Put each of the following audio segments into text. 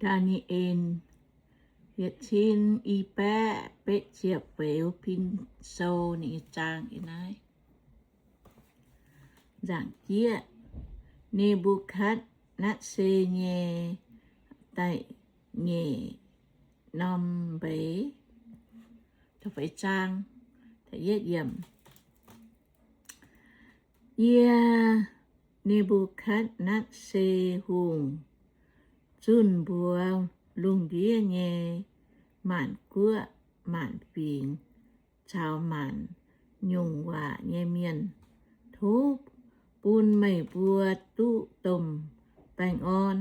Daa^ni^en yietc cin i baeqv betv ziepc feix pin sou ninh nyei zaang ih naaiv. Nzaangc jieqv, Ne^mbu^katv^netv^saa nyei da'nyeic norm mbeix. Yie, Ne^mbu^katv^netv^saa Hungh, zunh mbuox lungh ndiev nyei maanc guoqv maanc fingx caux maanc nyungc waac nyei mienh, tov bun meih mbuo duqv domh baengh orn.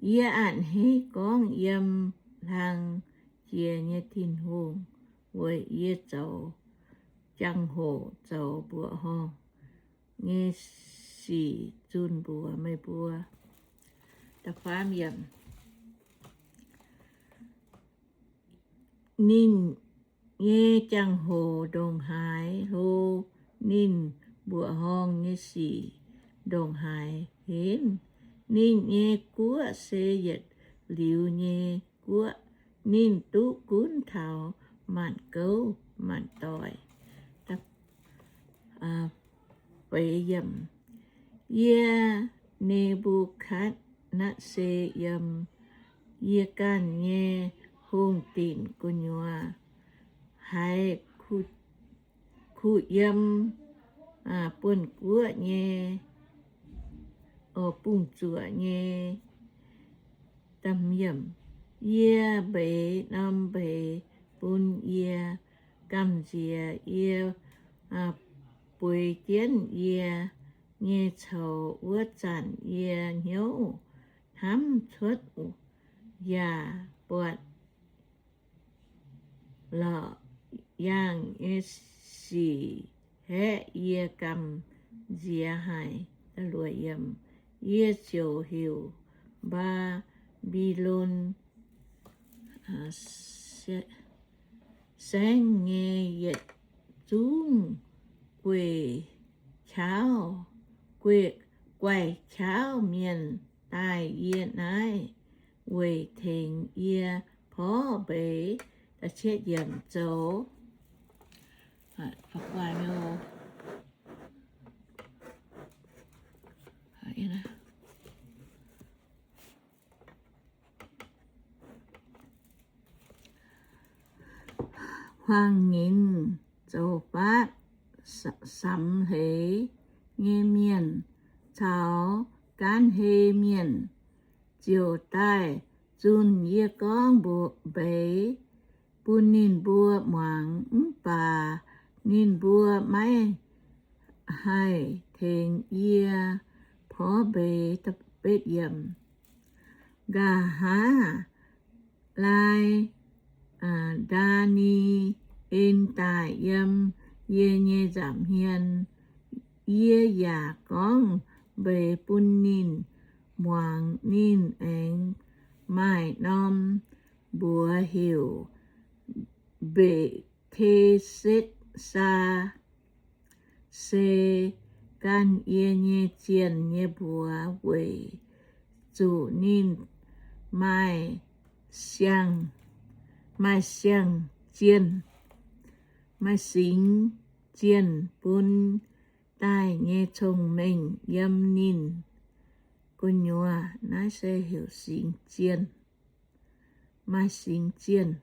Yie a'hneiv gorngv yiem hlang jiex nyei Tin-Hungh weic yie zoux jangx-hoc zoux mbuoqc horngh nyei sic zunh mbuox meih mbuo. Ninh nyei jangx-hoc ndongc haaix hlo, ninh mbuoqc horngh nyei sic ndongc haaix henv. Ninh nyei guoqv se yietc liuz nyei guoqv. Ninh duqv gunv taux maanc gouv maanc doic. Yie, Ne^mbu^katv^netv^saa, yiem yie ganh nyei hungh dinc gu'nyuoz haiz kuh yiem buonv-guoqv nyei, bungh zuoqc nyei. Yie mbeix norm mbeix bun yie gamh nziex, yie bueix jienv yie nyei coux wuov zanc yie hnyouv hnamv cuotv yaac buatc lorqc yaangh nyei sic haeqv yie gamh nziex haic. Yie ziouc heuc Mbaa^mbi^lon saengv nyei yietc zungv gueic qaqv, gueic, guaic qaqv mienh daaih yie naaiv weic tengx yie porv mbeix. Zoux Hmuangx-nyinc zoux faatv samx hleix nyei mienh caux gaanv hei mienh ziouc daaih zunh yie gorngv mbeix bun ninh mbuo muangx. Mv baac ninh mbuo maiv haih tengx yie porv mbeix. Nqa'haav laai Ndaa^ni^en daaih yiem yie nyei nza'hmien, yie yaac gorngv mbeix bun ninh muangx. Ninh aengx maaih norm mbuox heuc Mbe^te^setv^saa, se gan yie nyei zienh nyei mbuox weic zuqc ninh maaih siang, maaih siang zienh, maaih singx zienh bun daaih nyei cong-mengh yiem ninh gu'nyuoz. Naaiv se heuc singx zienh, maaih singx zienh,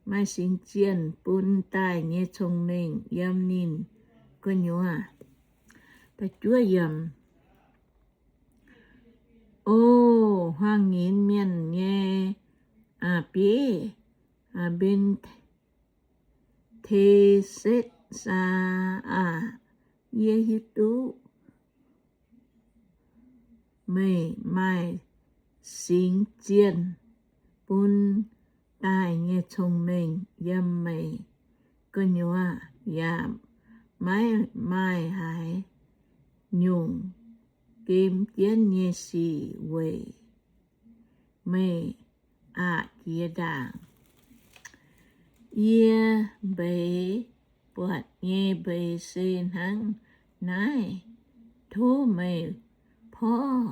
maaih singx zienh bun daaih nyei cong-mengh yiem ninh gu'nyuoz. O hmuangx-nyinc mienh nyei bieiv, Mbe^te^setv^saa aah! Yie hiuv duqv meih maaih singx zienh bun daaih nyei cong-mengh yiem meih gu'nyuoz, yaac maiv maaih haaix nyungc gem jienv nyei sic weic meih aqc jiex ndaangc. Yie mbeix buatc nyei mbeix se hnangv naaiv. Tov meih porv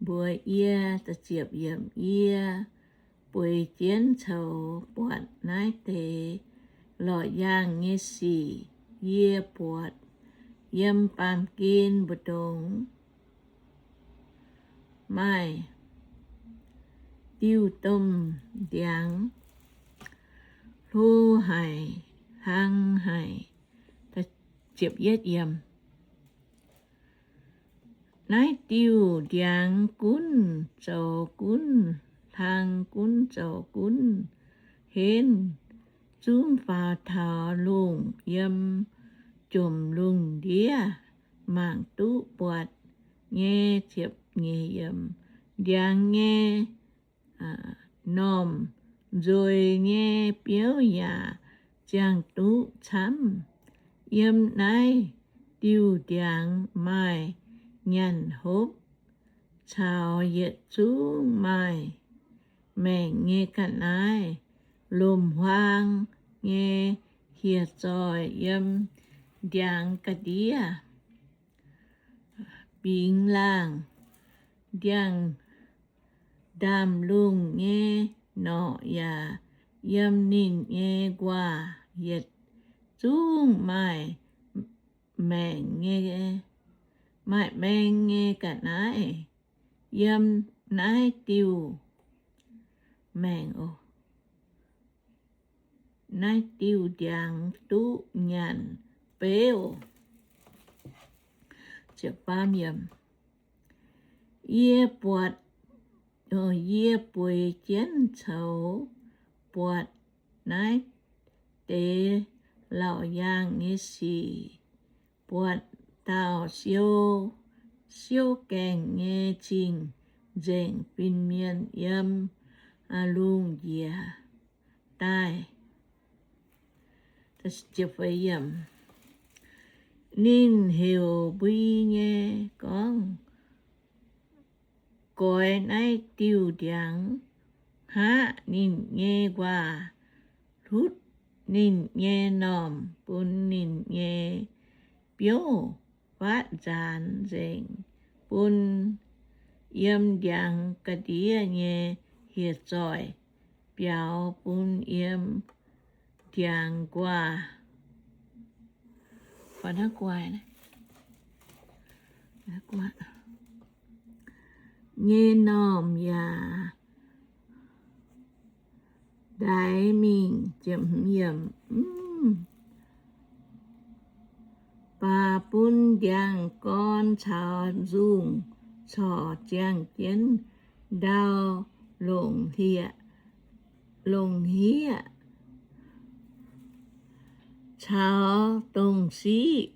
mbuox yie, yie bueix jienv coux buatc naaiv deix lorqc yaangh nyei sic. Yie buatc yiem baamh gen mbu'ndongx maaih diuh domh ndiangx, hlo haic, hlang haic. Naaiv diuh ndiangx gunv zoux gunv, hlang gunv zoux gunv, henv zungv faaux taux lungh, yiem jomc lungh ndiev mangc duqv buatc nyei. Ndiangx nyei normh nzueic nyei biouv yaac ziangh duqv camv. Yiem naaiv diuh ndiangx maaih nyanc hopv caux yietc zungv maaih maengc nyei ga'naaiv. Lomc-huaang nyei hieh zoih yiem ndiangx ga'ndiev bingx laangh. Ndiangx-ndaamv-lungh nyei norqc yaac yiem ninh nyei nquaah. Yietc zungv maaih maengc nyei, maaih maeng nyei ga'naaiv yiem naaiv diuh maengc, naaiv diuh ndiangx duqv nyanc beuv. Yie buatc, yie bueix jienv coux buatc naaiv deix laauc yaangh nyei sic, buatc dauh siou, siouv gaengh nyei cing-nzengc fin-mienh yiem lungh njiec daaih. Ninh heuc mbui nyei gorngv, goix naaiv diuh ndiangx, hngaqv ninh nyei nquaah, hlutv ninh nyei normh bun ninh nyei biouv, fatv nzaanx nzengc bun yiem ndiangx ga'ndiev nyei hieh zoih, biaux bun yiem ndiangx nquaah nyei normh yaac ndaix mingh. Baac bun ndiangx-gorn caux nzungh corc ziangh jienv ndau longc hlieqv, longc hniev caux dongh siqv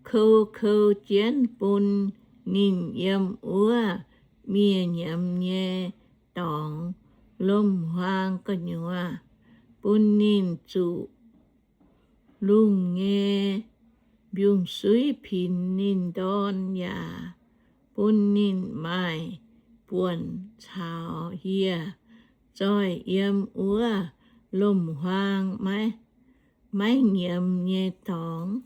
kou kou jienv bun ninh yiem wuov miev nyiemz nyei dorngx. Lomc-huaang gu'nyuoz bun ninh zuqc lungh nyei mbiungc-suiv pinx ninh ndorn yaac bun ninh maaih buonc caux hieh zoih yiem wuov lomc-huaang maiv nyiemz nyei dorngx.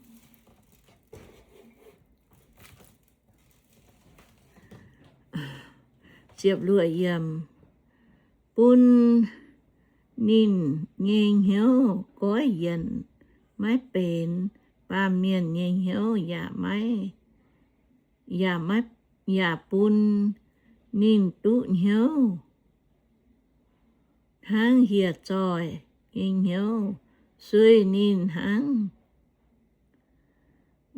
Bun ninh nyei hnyouv goiv yienc maiv benx, baamh mienh nyei hnyouv yaac maiv, yaac maiv, yaac bun ninh duqv hnyouv hnangv hieh zoih nyei hnyouv, sueih ninh hnangv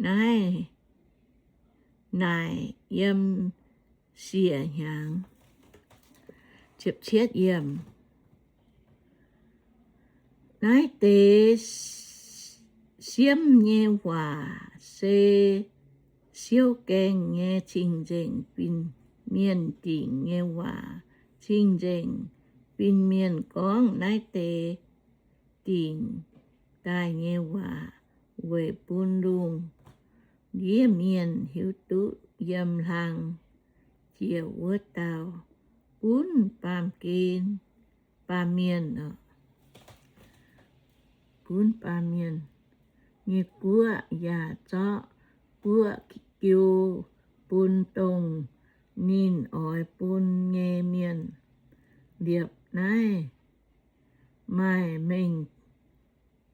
naaiv naaic yiem siec hnyangx. Naaiv deix siemv nyei waac se siouv gaengh nyei cing-nzengc fin-mienh dingc nyei waac. Cing-nzengc fin-mienh gorngv naaiv deix dingc daaih nyei waac weic bun lungh ndiev mienh hiuv duqv yiem hlang jiex wuov dauh gunv baamh gen, baamh mienh, gunv baamh mienh. nyei guoqv, yaac zorqv guoqv jiu bun dongh ninh oix bun nyei mienh liepc. Naaiv maaih mengh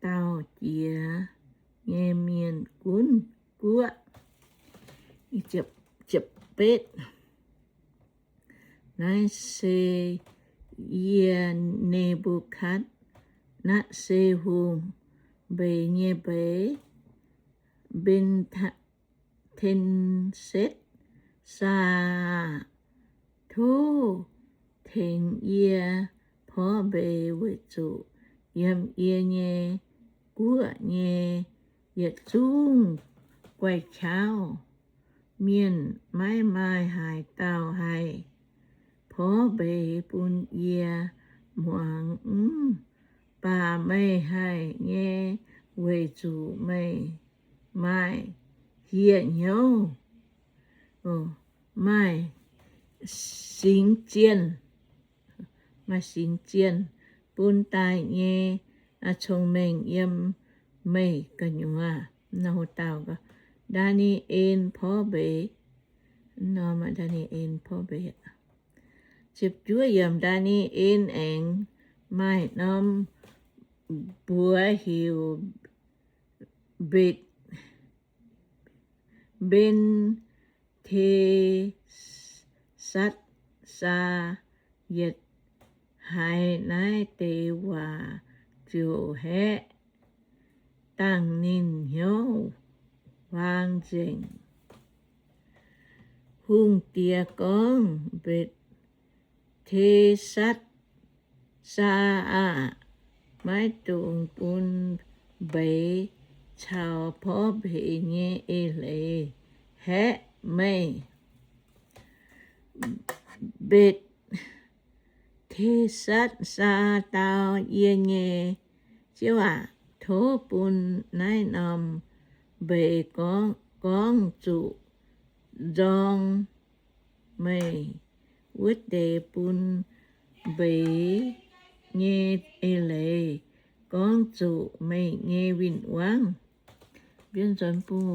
dauh jiex nyei mienh gunv guoqv. Naaiv se yie, Ne^mbu^katv^netv^saa Hungh, mbeix nyei mbeix, Mben^ten^setv^saa aah! Tov tengx yie porv mbeix, weic zuqc yiem yie nyei guoqv nyei yietc zungv guai-qaauv mienh maiv maaih haaix dauh haih porv mbeix bun yie muangx. Mv baac meih haih nyei, weic zuqc meih maaih hieh hnyouv, maaih singx zienh, maaih singx zienh bun daaih nyei cong-mengh yiem meih gu'nyuoz. Ndaa^ni^en porv mbeix. Ndaa^ni^en porv mbeix. Ziepc juov yiemc. Ndaa^ni^en aengx maaih norm mbuox heuc Mbe- Mben^te^satv^saa. Yietc haiz naaiv deix waac ziouc haeqv dangh ninh hnyouv huaang nzengc. Hungh diex gorngv, Mbe- te^satv^saa aah! Maiv dungx bun mbeix caux porv mbeix nyei eix leiz haeqv meih. Mbe^te^satv^saa dau, Yie nyei ziouv aac, tov bun naaiv norm mbeix gorngv zuqc nzorng meih wuov deix, bun mbeix nyei eix leiz gorngv zuqc meih nyei win-wangv. Mbienv nzuonx bung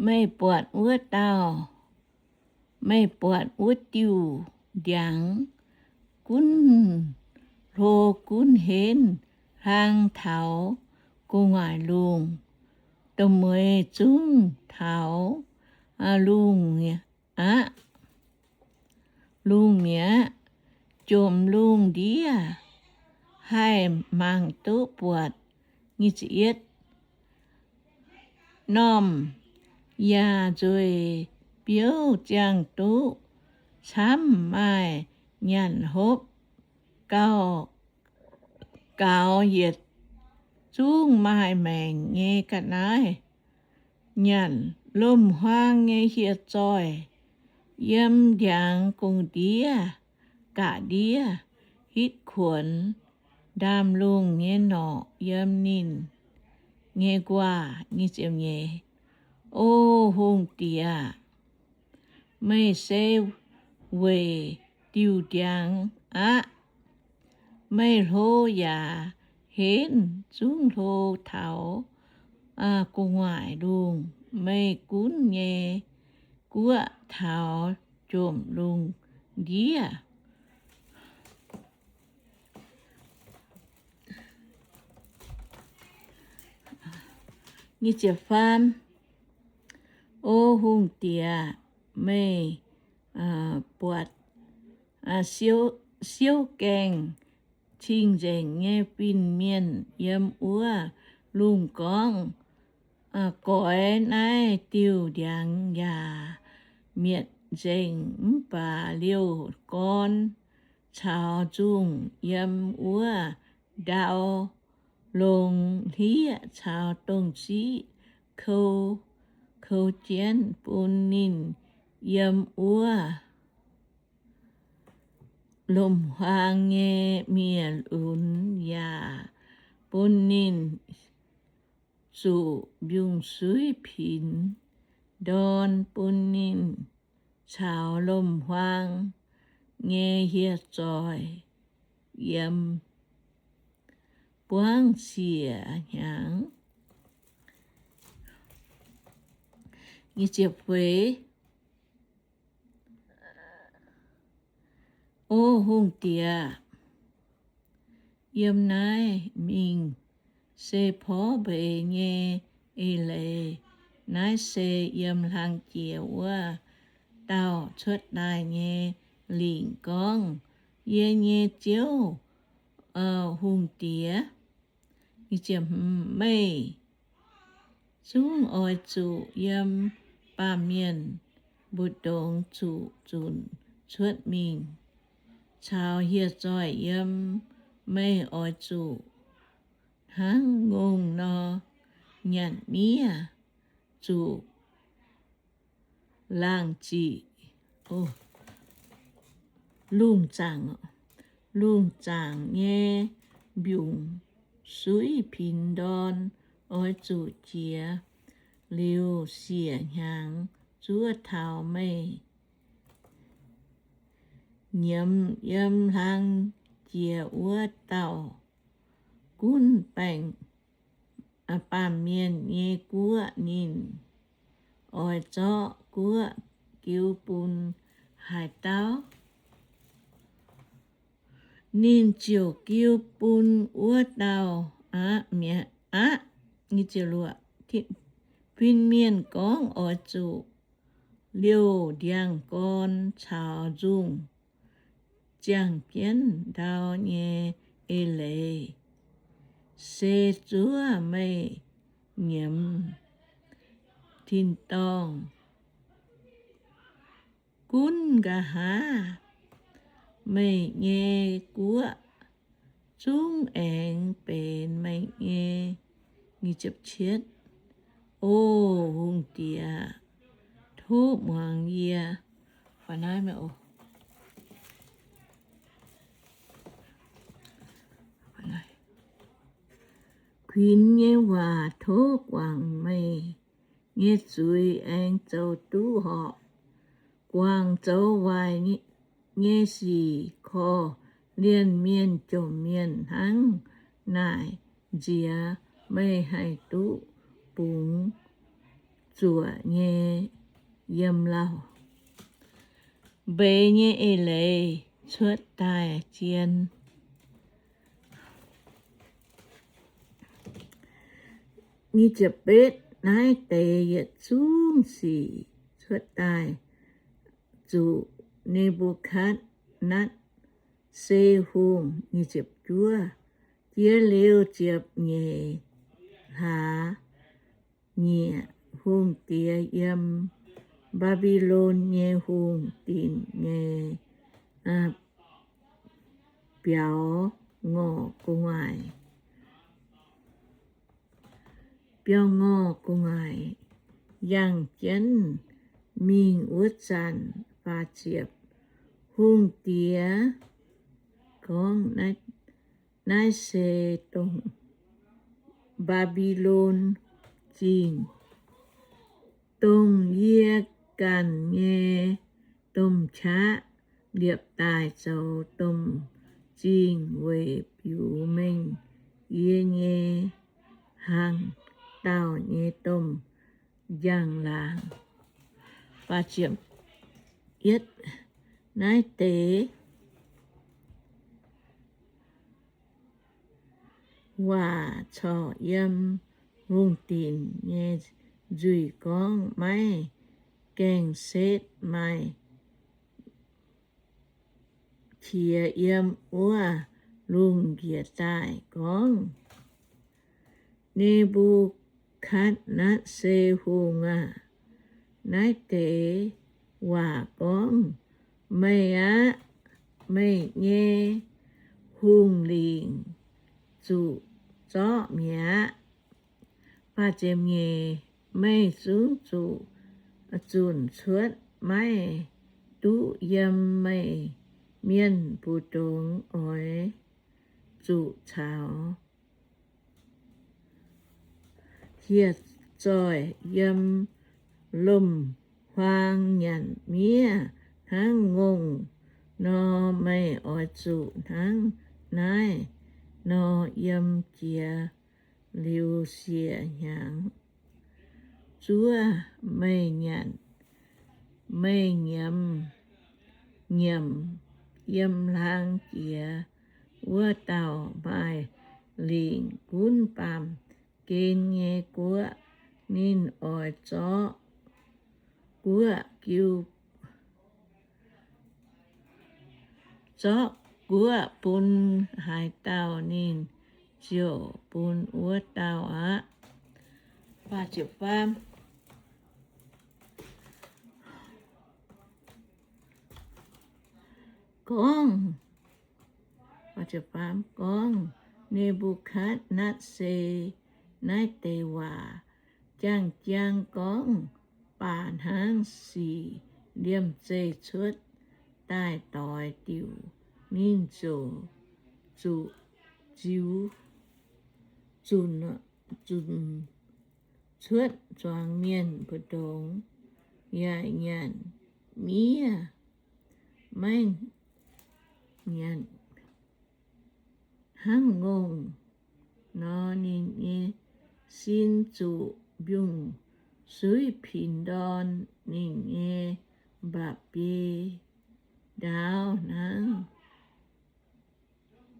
Meih buatc wuov dauh, meih buatc wuov diuh ndiangx gunv hlo gunv henv hlang taux gu'nguaaic lungh, da'mueiz zungv taux lungh aqv, lungh mi'aqv. Jomc lungh ndiev haih mangc duqv buatc. Normh yaac nzueic biouv ziangh duqv camv, maaih nyanc hopv gauh gaux, yietc zungv maaih maengc nyei ga'naaiv nyanc. Lomc-huaang nyei hieh zoih yiem ndiangx gong-ndiev ga'ndiev hitv kuonx. Ndaamv lungh nyei norqc yiem ninh nyei nquaah. O hungh diex, meih se weic diuh ndiangx aqv. Meih hlo yaac henv zungv hlo taux gu'nguaaic lungh. Meih gunv nyei guoqv taux jomc lungh ndiev. O hungh diex, meih buatc siouv gaengh cing-nzengc nyei fin-mienh yiem wuov lungh gorngv, goix naaiv diuh ndiangx yaac mietc nzengc, mv baac liouh gorn caux nzungh yiem wuov ndau longx hlieqv caux dongh siqv kou, kou jienv bun ninh yiem wuov lomc-huaang nyei miev-lunx, yaac bun ninh zuqc mbiungc-suiv pinx ndorn bun ninh caux lomc-huaang nyei hieh zoih yiem buangv siec hnyangx. O hungh diex, yiem naaiv mingh se porv mbeix nyei eix leiz. Naaiv se yiem hlang jiex wuov dauh cuotv daaih nyei lingc gorngv, Yie nyei ziouv, hungh diex, meih zungv oix zuqc yiem baamh mienh mbu'ndongx zuqc zunc cuotv mingh caux hieh zoih yiem. Meih oix zuqc hnangv ngongh nor nyanc miev, zuqc laangh ziqc, lungh zaangc, lungh zaangc nyei mbiungc-suiv pinx ndorn oix zuqc jiex liuz siec hnyangx zuov taux meih nyiemz yiem hlang jiex wuov dauh gunv baengc baamh mienh nyei guoqv. Ninh oix zorqv guoqv jiu bun haaix dauh, ninh ziouc jiu bun wuov dauh aqv. Fin-mienh gorngv, Oix zuqc liouh ndiangx-gorn caux nzungh ziangh jienv ndau nyei eix leiz, se zuov meih nyiemz tin-dorngh gunv nqa'haav, meih nyei guoqv zungv aengx benx meih nyei. O hungh diex, tov muangx yie. Kuinx nyei waac tov guangc meih nyei zuiz aengx zoux duqv horpc. Guangc zoux waaic nyei sic, korv-lienh mienh jomc mienh hnangv naaic nziex, meih haih duqv bungx zuoqc nyei yiem lauh. Mbeix nyei eix leiz cuotv daaih zien. Naaiv deix yietc zungv sic cuotv daaih zuqc Ne^mbu^katv^netv^saa Hungh. Jiex liuz ziepc nyeic hlaax, nyieqc hungh diex yiem Mbaa^mbi^lon nyei hungh dinc nyei biaux ngorc gu'nguaaic, biaux ngorc gu'nguaaic yangh jienv mingh wuov zanc, faah ziepc, hungh diex gorngv, Naaiv se dongh Mbaa^mbi^lon Zingh, dongh yie ganh nyei domh qaqv liepc daaih zoux domh zingh weic biux mengh yie nyei hnaangx-daauh nyei domh njang-laangc. Naaiv deix waac corc yiem hungh dinc nyei nzuih gorngv, maiv gaengh setv maaih qiex yiem wuov lungh njiec daaih gorngv, Ne^mbu^katv^netv^saa Hungh aah! Naaiv deix waac gorngv, Meih aqv. Meih nyei hungh lingc zuqc zorqv mi'aqv. Meih zungv zuqc zunc cuotv, maiv duqv yiem meih mienh mbu'ndongx oix zuqc caux hieh zoih yiem lomc-huaang nyanc miev hnangv ngongh nor, meih oix zuqc hnangv naaiv nor yiem jiex liuz siec hnyangx. Zuov meih nyanc, meih nyiemc, nyiemc yiem hlang jiex wuov dauh maaih lingc gunv baamh gen nyei guoqv. Ninh oix zorqv guoqv jiu, zorqv guoqv bun haaix dauh, ninh ziouc bun wuov dauh aqv. Gorngv, gorngv Ne^mbu^katv^netv^saa naaiv deix waac, jang-jang gorngv baac hnangv sic liemh zeih cuotv daaih doix diuc, ninh ziouc zuqc ziux zunc, zunc cuotv zuangx mienh mbu'ndongx, yaac nyanc miev, maiv nyanc hnangv ngongh nor. Ninh nyei sin zuqc mbiungc-suiv pinx ndorn, ninh nyei mba'biei ndaauv hnangv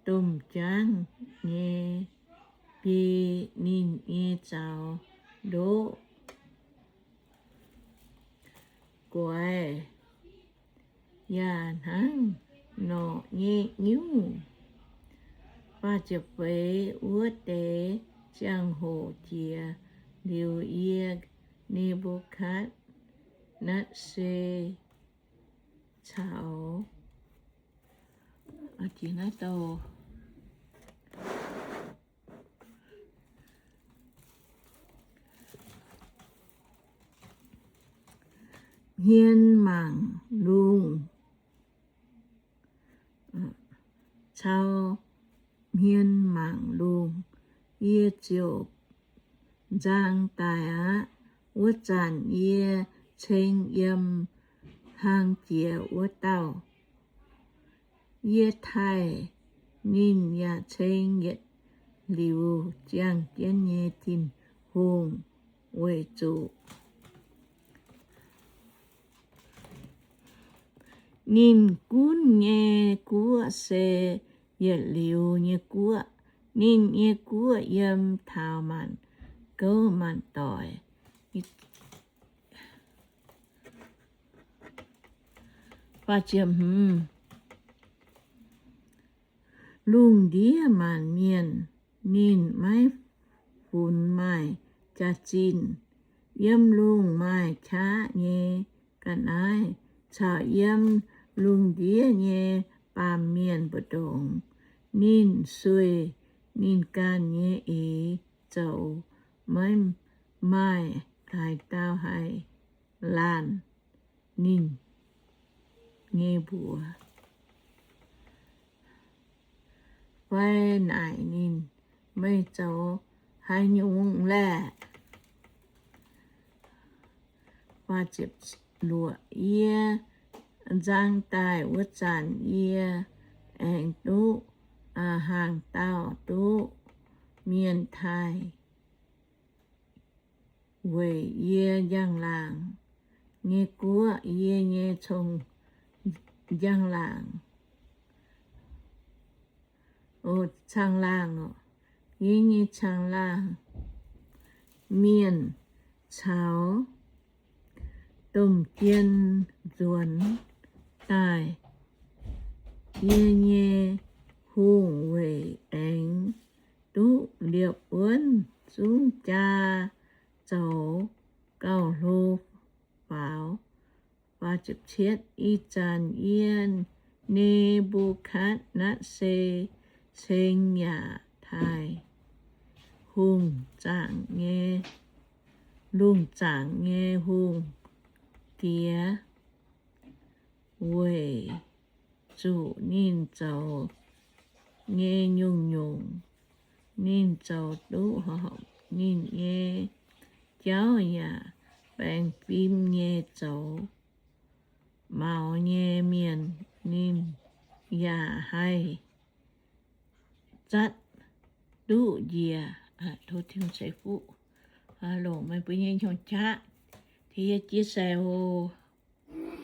domh jaangv nyei biei, ninh nyei zaux ndoqv guaix yaac hnangv norqc nyei nyungc. Feix wuov deix ziangh hoc jiex liuz, yie, Ne^mbu^katv^netv^saa, caux hmien mangc lungh, cau hmien mangc lungh, yie ziouc nzang daaih aqv. Wuov zanc yie ceng yiem hlang jiex wuov dauh. Yie taaih ninh yaac ceng yietc liuz ziangh jienv nyei Tin-Hungh, weic zuqc ninh gunv nyei guoqv se yietc liuz nyei guoqv. Ninh nyei guoqv yiem taux maanc gouv maanc doic. Lungh ndiev maanc mienh ninh maiv funx maaih jaax-zinh. Yiem lungh maaih qaqv nyei ga'naaiv caux yiem lungh ndiev nyei baamh mienh mbu'ndongx, ninh sueih ninh ganh nyei eix zoux. Maiv maaih haaix dauh haih laanh ninh nyei mbuox fai naaic ninh, Meih zoux haaix nyungc laeh? Yie nzang daaih wuov zanc, yie aengx duqv hnaangx dauh duqv mienh taaih weic yie njang-laangc nyei guoqv, yie nyei cong-, njang-laangc, o, caangh-laangh, yie nyei caangh-laangc mienh caux domh jien nzuonx daaih. Yie nyei hungh weic aengx duqv liepc wuonv zungv jaa zoux gauh hlo faaux. Ih zanc yie, Ne^mbu^katv^netv^saa, ceng yaac taaih hungh zaangc nyei, lungh zaangc nyei hungh diex weic zuqc ninh zoux nyei nyungc-nyungc. Ninh zoux duqv horpc ninh nyei jauv yaac baengh fim nyei zoux maux nyei mienh. Ninh yaac haih zatv duqv njiec. Tov Tin-Hungh ceix fuqv longc meih mbuo nyei hnyouv qaqv, tengx yie chia sẻ oc.